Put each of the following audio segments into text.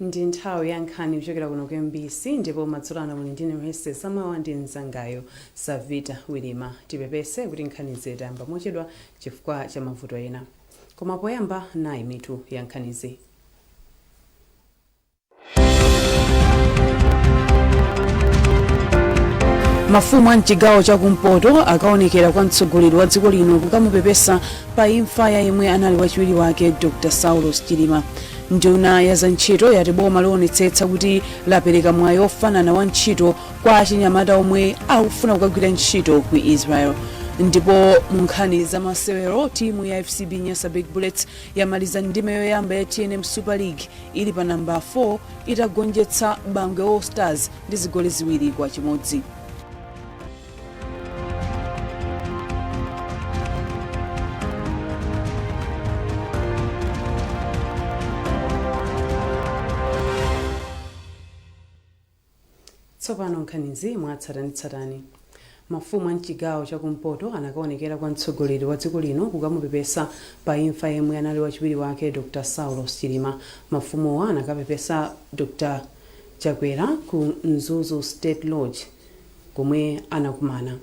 Ndi nthawi ya nkhani kuchokera kuno ku MBC, ndipo madzulo ano muli ndine Mhese Samawa ndi mzangayo Savita Wilima. Tipepese kuti nkhanizi tayamba mochedwa chifukwa cha mavuto ena. Koma poyamba, nayi mitu ya nkhanizi. Mafumu a mchigawo chakumpoto akaonekera kwa mtsogoleri wa dziko lino kukamupepesa pa imfa ya yemwe anali wachiwiri wake, Dr Saulos Chilima. Nduna ya zantchito yati boma lionetsetsa kuti lapereka mwayi ofanana wa ntchito kwa achinyamata omwe akufuna kukagwira ntchito ku Israel. Ndipo mu nkhani za masewero, timu ya FCB Nyasa Big Bullets yamaliza ndime yoyamba ya TNM Super League ili pa namba 4 itagonjetsa Bangwe All Stars ndi zigoli 2-1. Tsopano nkhanizi mwatsatanetsatane. Mafumu a mchigawo chakumpoto anakaonekera kwa mtsogoleri wa dziko lino kukamupepesa pa imfa yemwe anali wachiwiri wake, Dr Saulos Chilima. Mafumuwa anakapepesa Dr Chakwera ku Mzuzu State Lodge komwe anakumana.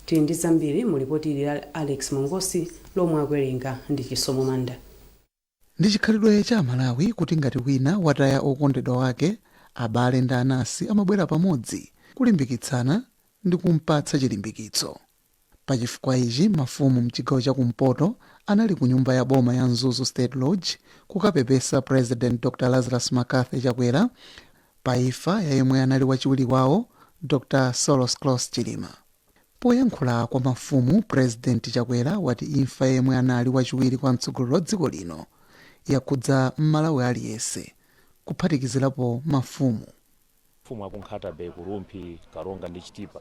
Tili ndi zambiri mu lipoti ili la Alex Mongosi lomwe akuwerenga ndi Chisomo Manda. Ndi chikhalidwe cha Amalawi kuti ngati wina wataya okondedwa wake, abale ndi anansi amabwera pamodzi kulimbikitsana ndi kumpatsa chilimbikitso. Pa chifukwa ichi, mafumu mchigawo cha kumpoto anali ku nyumba ya boma ya Mzuzu State Lodge kukapepesa President Dr Lazarus McCarthy Chakwera pa imfa ya yemwe anali wachiwiri wawo, Dr Saulos Klaus Chilima. Poyankhula kwa mafumu, President Chakwera wati imfa ya yemwe anali wachiwiri kwa mtsogoleri wa dziko lino yakhudza Mmalawi aliyense, kuphatikizirapo mafumu. Mafumu aku Nkhata Bay, ku Rumphi, Karonga ndi Chitipa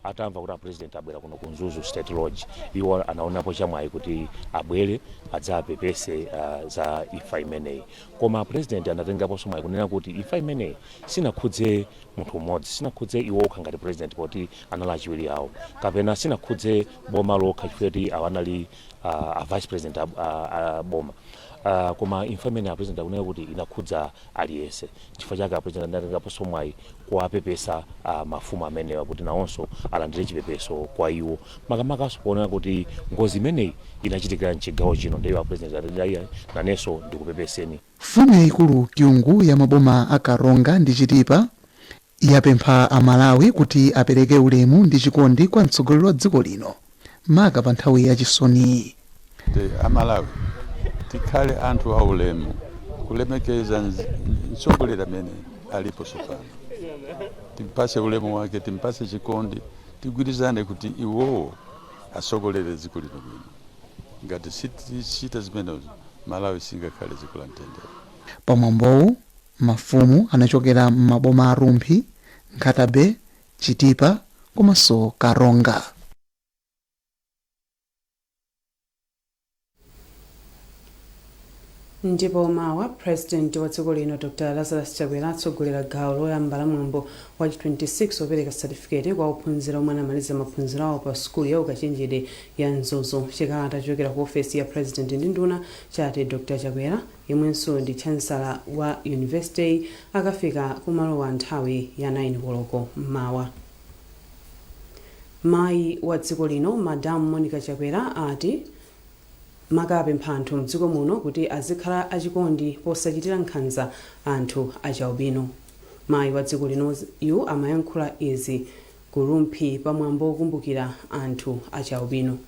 atamva kuti a President abwera kuno ku Mzuzu State Lodge, iwo anaonapo chamwayi kuti abwere adzapepese za imfa imeneyi. Koma a President anatengaponso mwayi kunena kuti imfa imeneyi sinakhudze munthu mmodzi, sinakhudze iwo okha ngati President poti anali achiwiri awo, kapena sinakhudze boma lokha chifukwa choti awo anali a Vice President a boma, koma imfa imeneyi a President akunena kuti inakhudza aliyense. Chifukwa chake a President anatengaponso mwayi kuwapepesa mafumu amenewa kuti nawonso alandire chipepeso kwa iwo, makamakaso poonera kuti ngozi imeneyi inachitikira mchigawo chino. Ndiye a President ati, "Ayi, nanenso ndikupepeseni." Mfumu yayikulu Kyungu ya maboma a Karonga ndi Chitipa yapempha Amalawi kuti apereke ulemu ndi chikondi kwa mtsogoleri wa dziko lino maka pa nthawi yachisoniyi. Amalawi tikhale anthu aulemu, kulemekeza mtsogoleri amene alipo tsopano. Timpase ulemu wake, timpase chikondi, tigwirizane kuti iwowo atsogolere dziko lino bwino. Ngati sitichita zimenezo, Malawi singakhale dziko la mtendere. Pamwambowu, mafumu anachokera m'maboma a Rumphi, Nkhata Bay, Chitipa komanso Karonga. Ndipo mawa, President wa dziko lino Dr Lazarus Chakwera atsogolera gawo loyamba la mwambo wa chi 26 opereka satifiketi kwa ophunzira omwe anamaliza maphunziro awo pa sukulu ya ukachenjede ya Mzuzu. Chikalata chochokera ku ofesi ya President ndi nduna chati Dr Chakwera, yemwenso ndi Chancellor wa yunivesiteyi, akafika kumalowa nthawi ya 9 koloko mmawa. Mayi wa dziko lino, Madam Monica Chakwera, ati makapempha anthu mdziko muno kuti azikhala achikondi posachitira nkhanza anthu achialubino. Mayi wa dziko linoyu amayankhula izi ku Rumphi pamwambo wokumbukira anthu achialubino.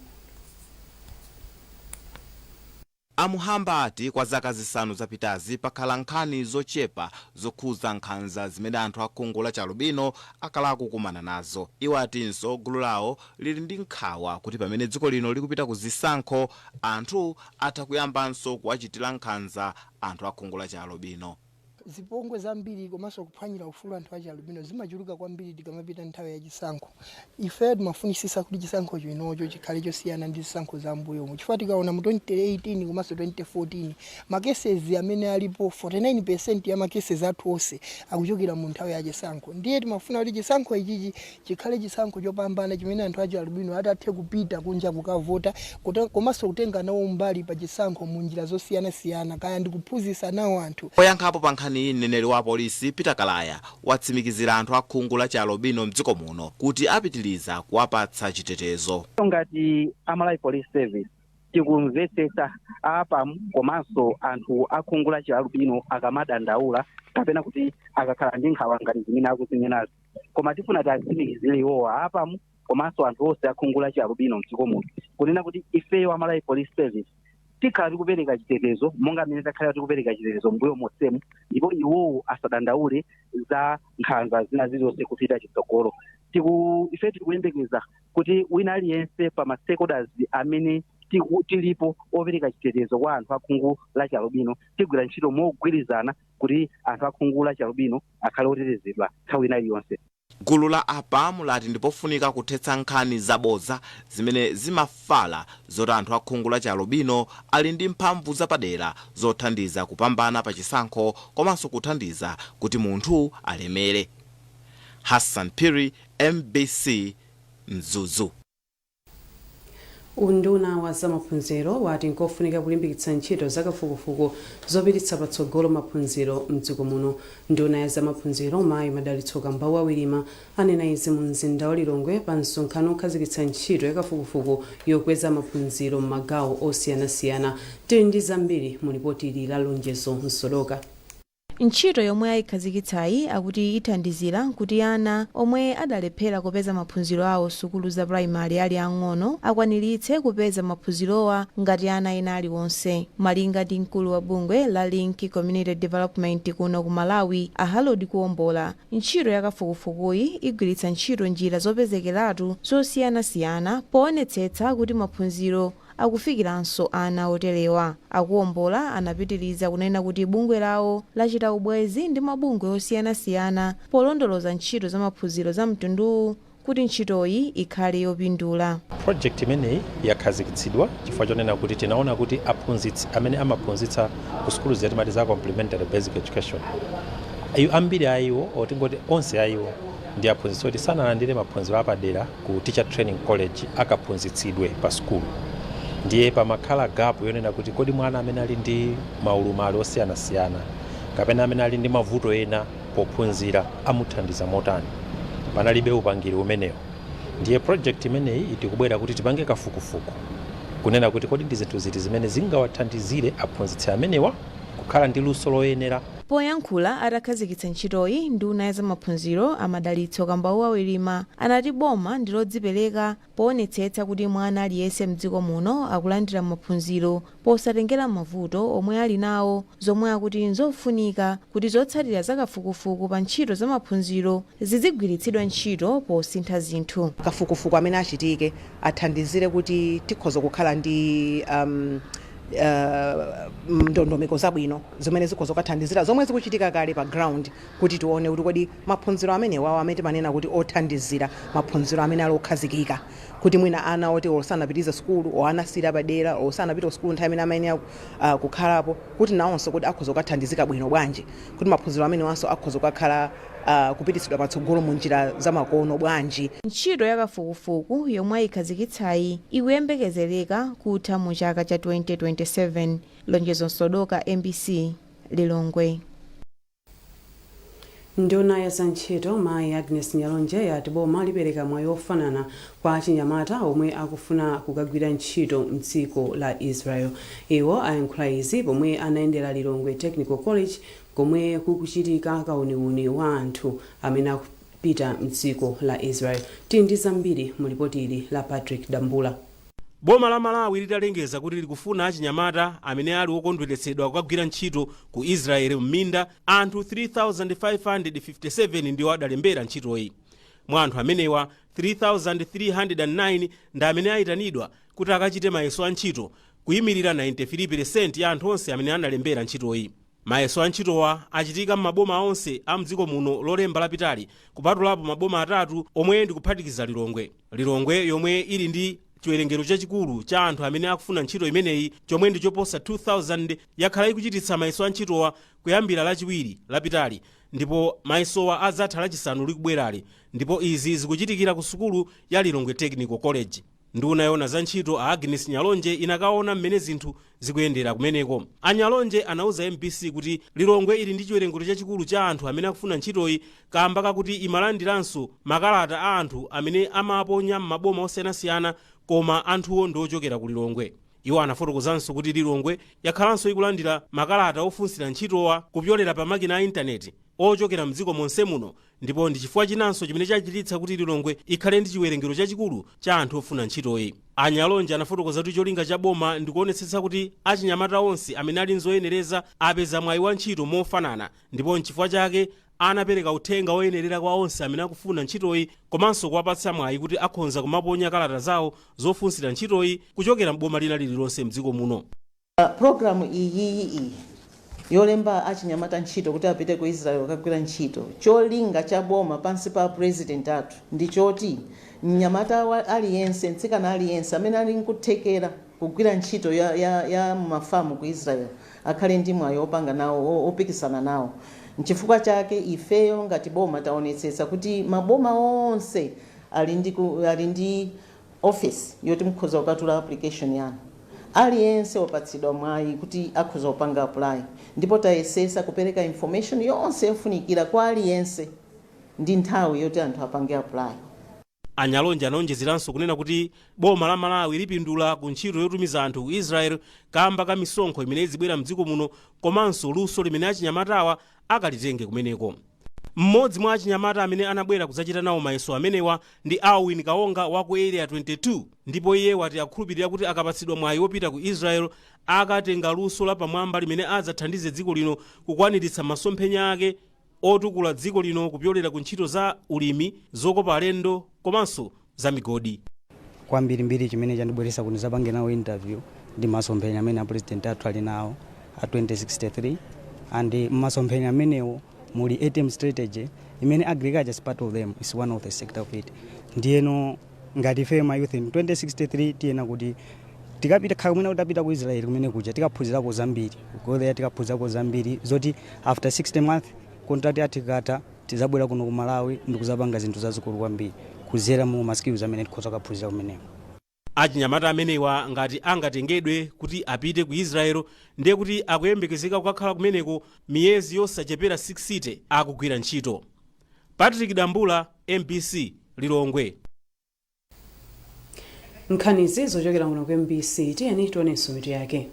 A Muhamba ati kwa zaka zisanu zapitazi pakhala nkhani zochepa zokhudza nkhanza zimene anthu a khungu la chialubino akhala akukumana nazo. Iwo atinso gulu lawo lili ndi nkhawa kuti pamene dziko lino likupita ku zisankho, anthu atha kuyambanso kuwachitira nkhanza anthu a khungu la chialubino. Zipongwe zambiri komanso kuphwanyira ufulu anthu achialubino zimachuluka kwambiri tikamapita nthawi ya chisankho. Ifeyo timafunisisa kuti chisankho chinocho chikhale chosiyana ndi zisankho za m'mbuyomu, chifukwa tikaona mu 2018 komanso 2014, ma cases amene alipo, 49% ya ma cases athu onse akuchokera mu nthawi ya chisankho. Ndiye timafuna kuti chisankho ichichi chikhale chisankho chopambana chimene anthu achialubino atathe kupita kunja kukavota komanso kutenga nawo mbali pa chisankho mu njira zosiyanasiyana, kaya ndi kuphunzitsa nawo anthu. Poyankhapo pa nkhaniyi, nkhaniyi, mneneri wa polisi Peter Kalaya watsimikizira anthu akhungu la chialubino mdziko muno kuti apitiriza kuwapatsa chitetezo. Ngati a Malawi Police Service, tikumvetsetsa APAM komanso anthu akhungu la chialubino akamadandaula kapena kuti akakhala ndi nkhawa ngati zimene akuzinenazo, koma tifuna tiatsimikizire iwowa, APAM komanso anthu onse akhungu la chialubino mdziko muno, kunena kuti ifeyo a Malawi Police Service tikhala tikupereka chitetezo monga mmene takhala tikupereka chitetezo mbuyo monsemu, ndipo iwowo asadandaule za nkhanza zina zilizonse kupita chitsogolo. Ife tikuyembekeza kuti wina aliyense pa ma stakeholders amene tilipo opereka chitetezo kwa anthu akhungu la chialubino, tigwira ntchito mogwirizana kuti anthu akhungu la chialubino akhale otetezedwa nthawi ina iliyonse. Gulu la APAM lati ndipofunika kuthetsa nkhani zabodza zimene zimafala zoti anthu akhungu la chialubino ali ndi mphamvu zapadera zothandiza kupambana pa chisankho komanso kuthandiza kuti munthu alemere. Hassan Phiri, MBC, Mzuzu. Unduna wa zamaphunziro wati nkofunika kulimbikitsa ntchito zakafukufuku zopititsa patsogolo maphunziro mdziko muno. Nduna ya zamaphunziro, Mayi Madalitso Kambauwa Wirima, anena izi mu mzinda wa Lilongwe pa msonkhano okhazikitsa ntchito yakafukufuku yokweza maphunziro m'magawo osiyanasiyana. Tili ndi zambiri mu lipoti ili la Lonjezo Msodoka. Ntchito yomwe ayikhazikitsayi akuti ithandizira kuti ana omwe adalephera kupeza maphunziro awo sukulu za primary ali ang'ono akwaniritse kupeza maphunzirowa ngati ana ena aliwonse. Malinga ndi mkulu wa bungwe la Link Community Development kuno ku Malawi, a Harold Kuwombola, ntchito yakafukufukuyi igwiritsa ntchito njira zopezekeratu zosiyanasiyana poonetsetsa kuti maphunziro akufikiranso ana oterewa. Akuwombola anapitiriza kunena kuti bungwe lawo lachita ubwezi ndi mabungwe osiyanasiyana polondoloza ntchito za maphunziro za mtunduwu kuti ntchitoyi ikhale yopindula. Project imeneyi yakhazikitsidwa chifukwa chonena kuti tinaona kuti aphunzitsi amene amaphunzitsa ku sukulu zatimati za complementary basic education, ambiri a iwo, otingoti onse a iwo, ndi aphunzitsi oti sanalandire maphunziro apadera ku teacher training college akaphunzitsidwe pa sukulu. Ndiye pamakhala gap yonena kuti kodi mwana amene ali ndi maulumali osiyanasiyana kapena amene ali ndi mavuto ena pophunzira amuthandiza motani? Panalibe upangiri umenewo. Ndiye project imeneyi itikubwera kuti tipange kafukufuku kunena kuti kodi ndi zinthu ziti zimene zingawathandizire aphunzitsi amenewa kukhala ndi luso loyenera. Poyankhula atakhazikitsa ntchitoyi, nduna ya zamaphunziro a Madalitso Kambauwa Wirima anati boma ndi lodzipereka poonetsetsa kuti mwana aliyense mdziko muno akulandira maphunziro posatengera mavuto omwe ali nawo, zomwe akuti nzofunika kuti zotsatira zakafukufuku pa ntchito za maphunziro zizigwiritsidwa ntchito posintha zinthu. Kafukufuku amene achitike athandizire kuti tikhoza kukhala ndi ndondomeko zabwino zimene zikhoza kukathandizira zomwe zikuchitika kale pa ground, kuti tione kuti kodi maphunziro amenewawo amene timanena kuti othandizira, maphunziro amene ali okhazikika, kuti mwina ana oti osanapitize sukulu o anasiyira padera o sanapite ku sukulu nthawi imene amayenera kukhalapo, kuti nawonso kuti akhoza kukathandizika bwino bwanji, kuti maphunziro amenewanso akhoza kukakhala kupititsidwa patsogolo mu njira zamakono bwanji. Ntchito yakafukufuku yomwe ayikhazikitsayi ikuyembekezereka kutha mu chaka cha 2027. Lonjezo Msodoka, MBC, Lilongwe. Nduna ya zantchito, Mayi Agnes Nyalonje, yati boma lipereka mwayi ofanana kwa achinyamata omwe akufuna kukagwira ntchito mdziko la Israel. Iwo ayankhula izi pomwe anayendera Lilongwe Technical College komwe kukuchitika kauniuni wa anthu amene akupita mdziko la Israel. Tili ndi zambiri mu lipoti ili la Patrick Dambula. Boma la Malawi litalengeza kuti likufuna achinyamata amene ali okondweretsedwa kukagwira ntchito ku Israeli m'minda, anthu 3557 ndiwo adalembera ntchitoyi. Mwa anthu amenewa, 3309 ndi amene ayitanidwa kuti akachite mayeso a ntchito, kuyimirira 93% ya anthu onse amene analembera ntchitoyi. Mayeso a ntchitowa achitika m'maboma onse a mdziko muno Lolemba lapitali, kupatulapo maboma atatu omwe ndikuphatikiza Lilongwe. Lilongwe, yomwe ili ndi chiwerengero chachikulu cha anthu amene akufuna ntchito imeneyi, chomwe ndi choposa 2000, yakhala ikuchititsa mayeso a ntchitowa kuyambira Lachiwiri lapitali, ndipo mayesowa adzatha Lachisanu likubwerali, ndipo izi zikuchitikira ku sukulu ya Lilongwe Technical College. Nduna yoona za ntchito a Agnes Nyalonje inakaona mmene zinthu zikuyendera kumeneko. Anyalonje anauza MBC kuti Lilongwe ili ndi chiwerengero chachikulu cha anthu amene akufuna ntchitoyi kamba kakuti imalandiranso makalata a anthu amene amaponya m'maboma osiyanasiyana, koma anthuwo ndi ochokera ku Lilongwe. Iwo anafotokozanso kuti Lilongwe yakhalanso ikulandira makalata ofunsira ntchitowa kupyolera pa makina a intaneti ochokera mdziko monse muno, ndipo ndi chifukwa chinanso chimene chachititsa kuti Lilongwe ikhale ndi chiwerengero chachikulu cha anthu ofuna ntchitoyi. Anyalonje anafotokoza kuti cholinga cha boma ndikuonetsetsa kuti achinyamata onse amene ali nzoyenereza apeza mwayi wa ntchito mofanana, ndipo nchifukwa chake anapereka uthenga woyenerera kwa onse amene akufuna ntchitoyi, komanso kuwapatsa mwayi kuti akhonza kumaponya kalata zawo zofunsira ntchitoyi kuchokera m'boma lina lililonse mdziko muno. Programu iyiyi iyi yolemba achinyamata ntchito kuti apite ku Israel kukagwira ntchito, cholinga cha boma pansi pa president athu ndi choti mnyamata aliyense, mtsikana aliyense amene ali nkuthekera kugwira ntchito ya mafamu ku Israel akhale ndi mwayi opanga nawo, opikisana nawo. Nchifukwa chake ifeyo ngati boma taonetsetsa kuti maboma onse ali ndi office yoti mukhoza kukatula application yanu. Aliyense wapatsidwa mwayi kuti akhoza kupanga apply, ndipo tayesesa kupereka information yonse yofunikira kwa aliyense ndi nthawi yoti anthu apange apply. Anyalonje anaonjezeranso kunena kuti boma la Malawi lipindula ku ntchito yotumiza anthu ku Israel kamba ka misonkho imene izibwera mdziko muno, komanso luso limene achinyamatawa akalitenge kumeneko. Mmodzi mwa achinyamata amene anabwera kudzachita nawo mayeso amenewa ndi Alwin Kawonga wa ku Area 22, ndipo iye wati akukhulupirira kuti akapatsidwa mwayi wopita ku Israel akatenga luso lapamwamba limene adzathandize dziko lino kukwaniritsa masomphenya ake otukula dziko lino kupyolera ku ntchito za ulimi, zokopa alendo komanso za migodi. Kwambirimbiri chimene chandibweretsa kuti ndizapange nawo interview ndi masomphenya amene a president athu ali nawo a 2063, and masomphenya amenewo muli ATM strategy imene agriculture is part of them, is one of the sector of it. Ndiyeno ngati ife ma youth in 2063 tiyena kuti tikapita khala kumene kutapita ku Israel kumene kuja tikaphunzirako zambiri, go there tikaphunzirako zambiri zoti after 60 month contract yathu ikatha tizabwera kuno ku Malawi ndikuzapanga zinthu zazikulu kwambiri kuzera mu ma skills amene tikhoza kukaphunzira kumeneko. Achinyamata amenewa ngati angatengedwe kuti apite ku Israel, ndiye kuti akuyembekezeka kukakhala kumeneko miyezi yosachepera 60 akugwira ntchito. Patrick Dambula, MBC, Lilongwe. Nkhanizi zochokera kuno ku MBC. Tiyeni tionenso mitu yake.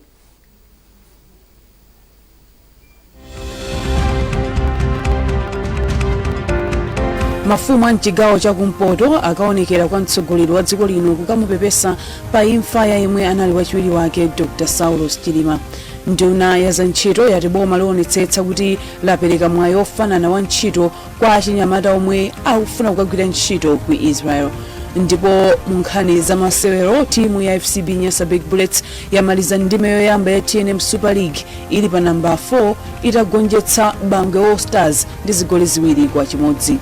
Mafumu a mchigawo chakumpoto akaonekera kwa mtsogoleri wa dziko lino kukamupepesa pa imfa ya yemwe anali wachiwiri wake Dr Saulos Chilima. Nduna ya zantchito yati boma lionetsetsa kuti lapereka mwayi ofanana wa ntchito kwa achinyamata omwe akufuna kukagwira ntchito ku Israel. Ndipo mu nkhani za masewero, timu ya FCB Nyasa Big Bullets yamaliza ndime yoyamba ya TNM Super League ili pa namba 4 itagonjetsa Bangwe All Stars ndi zigoli 2-1.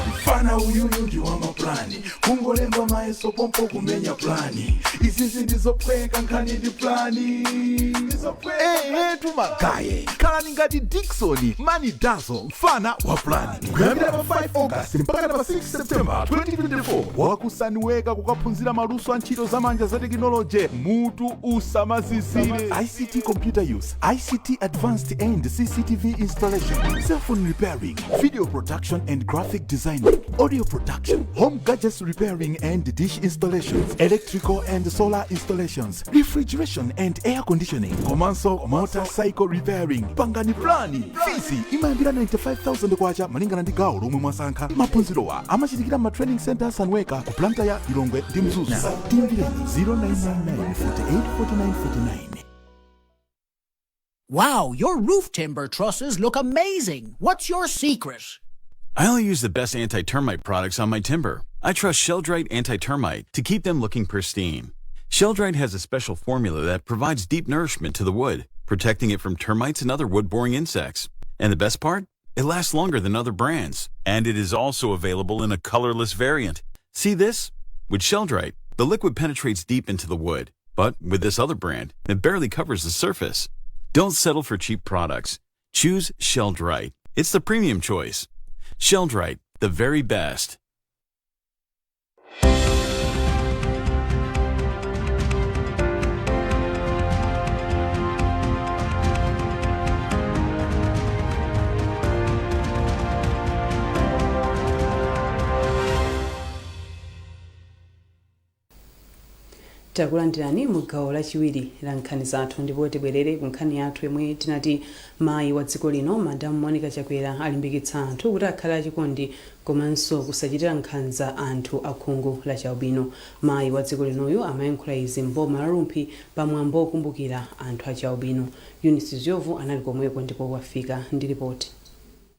Mfana uyuyu ndi wamaplani, kungolemba mayeso pompo kumenya plani. Izizi ndizophweka, nkhani ndi plani. Ehetu magaye, khalani ngati Dikson Manidazo, mfana wa plani. Kuyambira pa 5 August mpaka pa 6 September 2024 wakusaniweka kukaphunzira maluso a ntchito zamanja za tekinoloji mutu usamazizire: ICT computer use, ICT advanced and CCTV installation, cellphone repairing, video production and graphic designing, audio production, home gadgets repairing and dish installations, electrical and solar installations, refrigeration and air conditioning, komanso motorcycle repairing. Pangani plani. Fees imayambira 95,000 kwacha malingana ndi gawo lomwe mwasankha. Maphunzirowa amachitikira ma training center Sunweka ku Blantyre, Lilongwe ndi Mzuzu. Timbireni 0999 48 49 49. Wow, your roof timber trusses look amazing. What's your secret? I only use the best anti termite products on my timber. I trust Sheldrite Anti Termite to keep them looking pristine. Sheldrite has a special formula that provides deep nourishment to the wood, protecting it from termites and other wood boring insects. And the best part? It lasts longer than other brands. And it is also available in a colorless variant. See this? With Sheldrite, the liquid penetrates deep into the wood. But with this other brand, it barely covers the surface. Don't settle for cheap products. Choose Sheldrite. It's the premium choice. Sheldrite, the very best. Takulandirani mu gawo lachiwiri la nkhani zathu, ndipo tibwerere ku nkhani yathu yomwe tinati mayi wa dziko lino, Madamu Monica Chakwera, alimbikitsa anthu kuti akhale achikondi komanso kusachitira nkhanza anthu akhungu la chialubino. Mayi wa dziko linoyu amayankhula izi mboma la Rumphi pamwambo wokumbukira anthu achialubino. Eunice Zyovu anali komweko ndipo wafika ndi ripoti.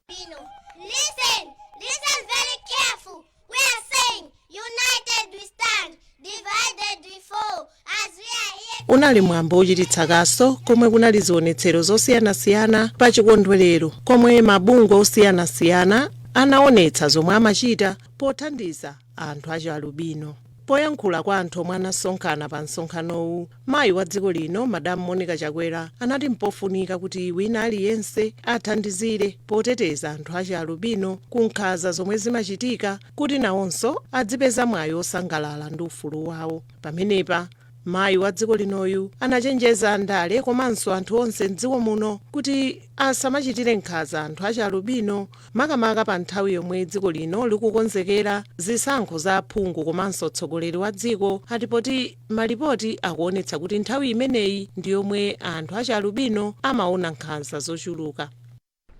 Listen, listen very careful. We are saying, united we stand, divided we fall. As we are here. Unali mwambo ochititsa kaso komwe kunali zionetsero zosiyanasiyana pa chikondwerero, komwe mabungwe osiyanasiyana anaonetsa zomwe amachita pothandiza anthu achialubino. Poyankhula kwa anthu omwe anasonkhana pa msonkhanowu, mayi wa dziko lino, Madamu Monica Chakwera, anati mpofunika kuti wina aliyense athandizire poteteza anthu achialubino ku nkhanza zomwe zimachitika, kuti nawonso adzipeza mwayi osangalala ndi ufulu wawo. Pamenepa mayi wa dziko linoyu anachenjeza andale komanso anthu onse mdziko muno kuti asamachitire nkhanza anthu achialubino, makamaka pa nthawi yomwe dziko lino likukonzekera zisankho za aphungu komanso mtsogoleri wa dziko, atipoti malipoti akuonetsa kuti nthawi imeneyi ndi yomwe anthu achialubino amaona nkhanza zochuluka.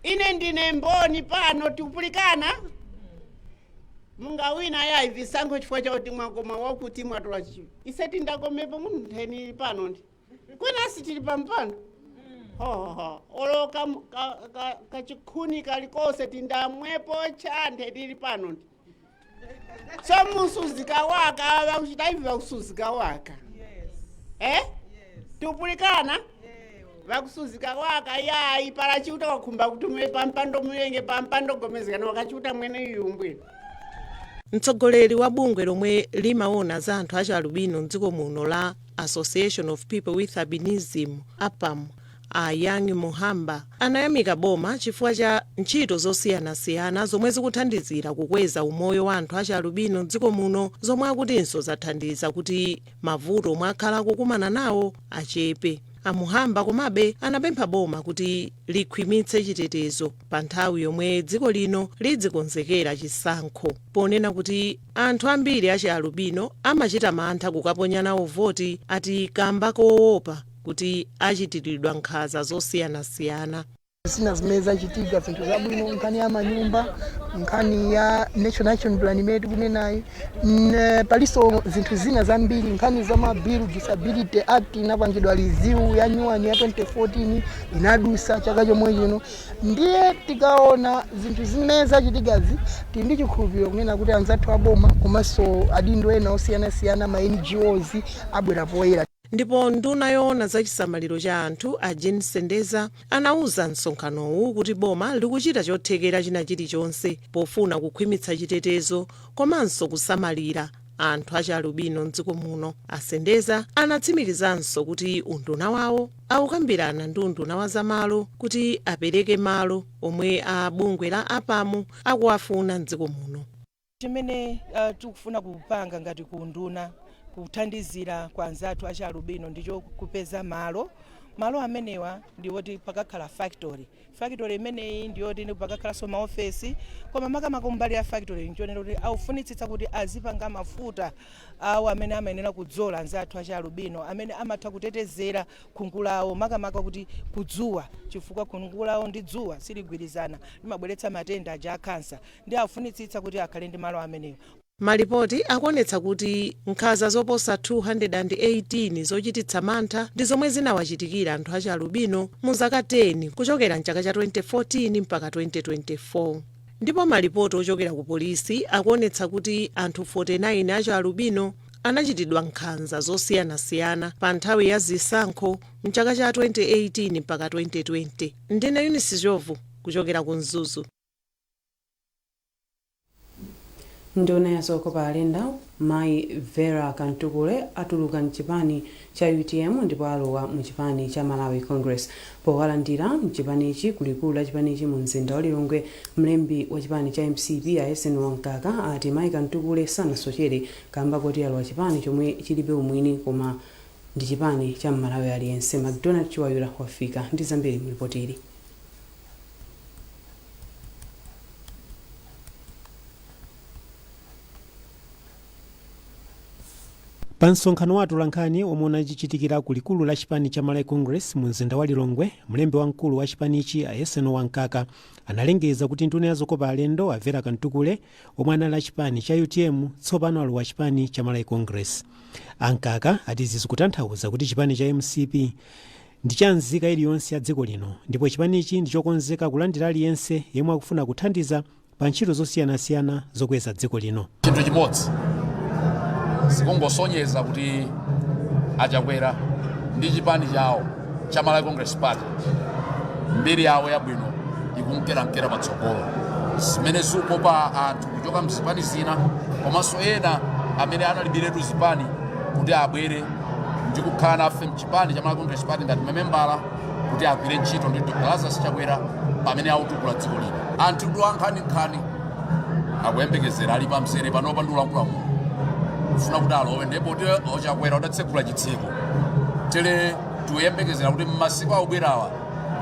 Ine ndine mboni pano, tikupulikana mungawina yayi visankho chifukwa chakuti mwakoma wakuti mwatola chiwi. Ise tindakomepo muntheni pano ndi kwinasi tili pampano hohoho olo kachikhuni kalikose tindamwepo chanthe tili pano ndi so musuzika waka vakuchita ivi vakusuzika waka, eh? Tikupulikana vakusuzika waka yayi pala chiuta wakhumba kuti muye pampando, muyenge pampando gomezekana wakachiuta mwene iyumbwino. Mtsogoleri wa bungwe lomwe limaona za anthu achialubino mdziko muno la Association of People with Albinism, APAM, a Young Muhamba, anayamika boma chifukwa cha ntchito zosiyanasiyana zomwe zikuthandizira kukweza umoyo wa anthu achialubino mdziko muno, zomwe akutinso zathandiza kuti mavuto omwe akhala akukumana nawo achepe. Amuhamba komabe anapempha boma kuti likhwimitse chitetezo pa nthawi yomwe dziko lino lidzikonzekera chisankho, ponena kuti anthu ambiri achialubino amachita mantha kukaponya nawo voti, ati kamba koopa kuti achitiridwa nkhanza zosiyanasiyana. Zina zimene zachitika, zinthu zabwino, nkhani ya manyumba, nkhani ya National Action Plan imene tikunenayi, palinso zinthu zina zambiri, nkhani za mabill, Disability Act inapangidwa review ya nyuwani ya 2014, inadusa chaka chomwe chino. Ndiye tikaona zinthu zimene zachitikazi, tili ndi chikhulupiriro kunena kuti anzathu aboma komanso adindo ena osiyanasiyana, ma NGOs, abwera poyera. Ndipo nduna yoona za chisamaliro cha anthu, a Jean Sendeza, anauza msonkhanowu kuti boma likuchita chothekera china chilichonse pofuna kukhwimitsa chitetezo komanso kusamalira anthu achialubino mdziko muno. Asendeza anatsimikizanso kuti unduna wawo akukambirana ndi unduna wa zamalo kuti apereke malo omwe a bungwe la APAM akuwafuna mdziko muno. Chimene tikufuna kupanga ngati ku nduna kuthandizira kwa anzathu achialubino ndicho kupeza malo. Malo amenewa ndiwoti pakakhala factory. Factory imeneyi ndiyoti pakakhalanso maofesi, koma makamaka mbali ya factory nchonera kuti akufunitsitsa kuti azipanga mafuta awo amene amayenera kudzola anzathu achialubino, amene amatha kutetezera khungu lawo, makamaka kuti kudzuwa, chifukwa khungu lawo ndi dzuwa siligwirizana, limabweretsa matenda aja a khansa. Ndi afunitsitsa kuti akhale ndi malo amenewa. Malipoti akuonetsa kuti nkhanza zoposa 218 zochititsa mantha ndi zomwe zinawachitikira anthu achialubino mu zaka 10 kuchokera mchaka cha 2014 mpaka 2024, ndipo malipoti ochokera ku polisi akuonetsa kuti anthu 49 achialubino anachitidwa nkhanza zosiyanasiyana pa nthawi ya zisankho mchaka cha 2018 mpaka 2020. Ndine Eunice Jovu kuchokera ku Mzuzu. Nduna ya zokopa alendo Mayi Vera Kantukule atuluka mchipani cha UTM ndipo alowa muchipani cha Malawi Congress. Powalandira mchipanichi kulikulu la chipanichi mu mzinda wa Lilongwe, mlembi wa chipani cha MCP a Eisenhower Mkaka ati Mayi Kantukule sanasochere kamba kuti alowa chipani chomwe chilibe umwini koma ndi chipani cha Mmalawi aliyense. Macdonald Chiwayula wafika ndi zambiri mu ripoti ili. Pa msonkhano wa atolankhani omwe unachitikira ku likulu la chipani cha Malawi Congress mu mzinda wa Lilongwe, mlembi wamkulu wa chipanichi a Eisenhower Mkaka analengeza kuti nduna ya zokopa alendo a Vera Kantukule, omwe anali a chipani cha UTM, tsopano alowa chipani cha Malawi Congress. A Mkaka ati izi zikutanthauza kuti chipani cha MCP ndi cha nzika iliyonse ya dziko lino ndipo chipanichi ndi chokonzeka kulandira aliyense yemwe akufuna kuthandiza pa ntchito zosiyanasiyana zokweza dziko lino. Chinthu chimodzi, zikungosonyeza kuti Achakwera ndi chipani chawo cha Malawi Congress Party, mbiri yawo yabwino ikumkeramkera patsogolo, zimene zikukopa anthu kuchoka mzipani zina komanso ena amene analibiretu zipani kuti abwere ndi kukhala nafe mchipani cha Malawi Congress Party ngati mamembala kuti agwire ntchito ndi Dr Lazarus Chakwera pamene akutukula dziko lino. Anthu ndi ankhaninkhani akuyembekezera, ali pamzere panopa ndi ulankhula muno kufuna kuti alowe, ndipo ti Ochakwera udatsekula chitseko tere tikuyembekezera kuti m'masiku akubwerawa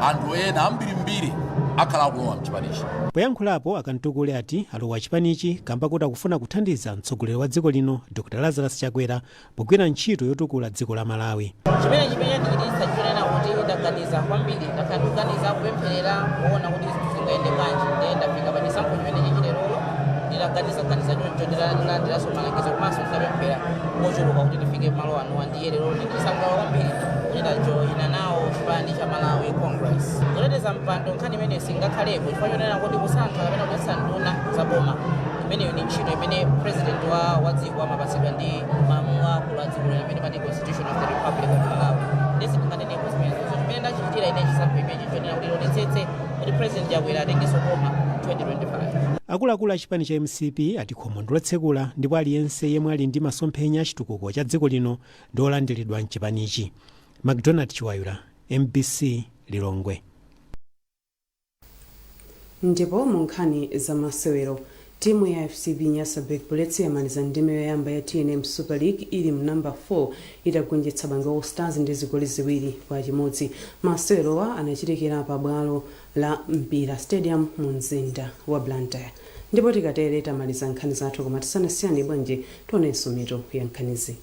anthu ena ambirimbiri akhala akulowa mchipanichi. Poyankhulapo, a Kantukule ati alowa chipanichi kamba kuti akufuna kuthandiza mtsogoleri wa dziko lino Dr Lazarus Chakwera pogwira ntchito yotukula dziko la Malawi. Chimene chandichititsa chonena kuti ndaganiza kwambiri, ndakhala ndikuganiza, kupempherera, kuona kuti zinthu zingayende bwanji, ndiye ndafika pa chisankho chimene chichilerolo. Nditaganizaganiza choncho, nditalandiranso malangizo komanso nditapemphera mochuluka kuti ndifike malo anowa, ndiye lero ndisangalala kwambiri kuti ndajoyina nawo chipani cha Malawi Congress. Zoteteza mpando, nkhani imene singakhalepo chifukwa chonena kuti kusankha kapena kuchotsa nduna za boma, imeneyo ndi ntchito imene president wa dziko amapatsidwa ndi malamulo akulu a dziko lino amene pati Constitution of the Republic of Malawi, ndiye sindinganenepo zimenezo. Chimene ndachichitira ine chisankho imenechi chonena kuti tionetsetse kuti President Chakwera atengenso boma 2025. Akuluakulu a chipani cha MCP ati khomo ndilotsekula ndipo aliyense yemwe ali ndi masomphenya a chitukuko cha dziko lino ndi olandiridwa mchipanichi. Macdonald Chiwayula, MBC, Lilongwe. Ndipo mu nkhani za masewero, timu ya FCB Nyasa Big Bullets yamaliza ndime yoyamba ya TNM Super League ili mnamba 4 itagonjetsa Bangwe All Stars ndi zigoli 2-1. Masewerowa anachitikira pa bwalo la Mpira Stadium mu mzinda wa Blantyre. Ndipo tikatere tamaliza nkhani zathu, koma tisanasiyane bwanji tionenso mitu ya nkhanizi.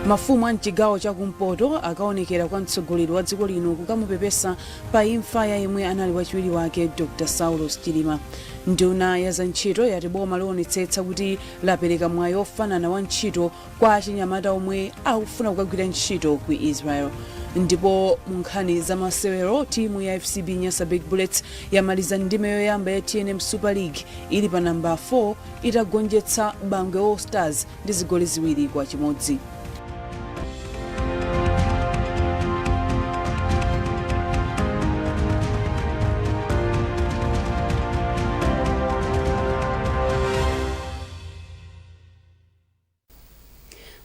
Mafumu a mchigawo chakumpoto akaonekera kwa mtsogoleri wa dziko lino kukamupepesa pa imfa ya yemwe anali wachiwiri wake Dr Saulos Chilima. Nduna ya zantchito yati boma lionetsetsa kuti lapereka mwayi ofanana wa ntchito kwa achinyamata omwe akufuna kukagwira ntchito ku Israel. Ndipo mu nkhani za masewero, timu ya FCB Nyasa Big Bullets yamaliza ndime yoyamba ya TNM Super League ili pa namba 4 itagonjetsa Bangwe All Stars ndi zigoli 2-1.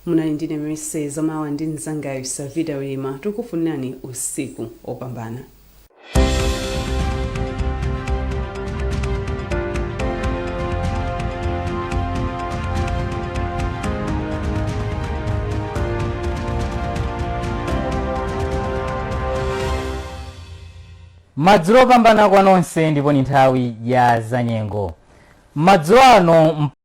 Munali ndine Mercy Zamawa ndi mzangayo Savita Wilima, tikufunirani usiku opambana. Madzulo opambana kwa nonse, ndipo ni nthawi ya zanyengo madzulo ano.